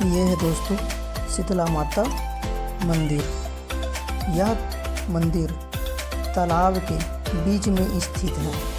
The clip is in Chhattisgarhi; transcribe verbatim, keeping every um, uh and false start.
ये है दोस्तों शीतला माता मंदिर। यह मंदिर तालाब के बीच में स्थित है।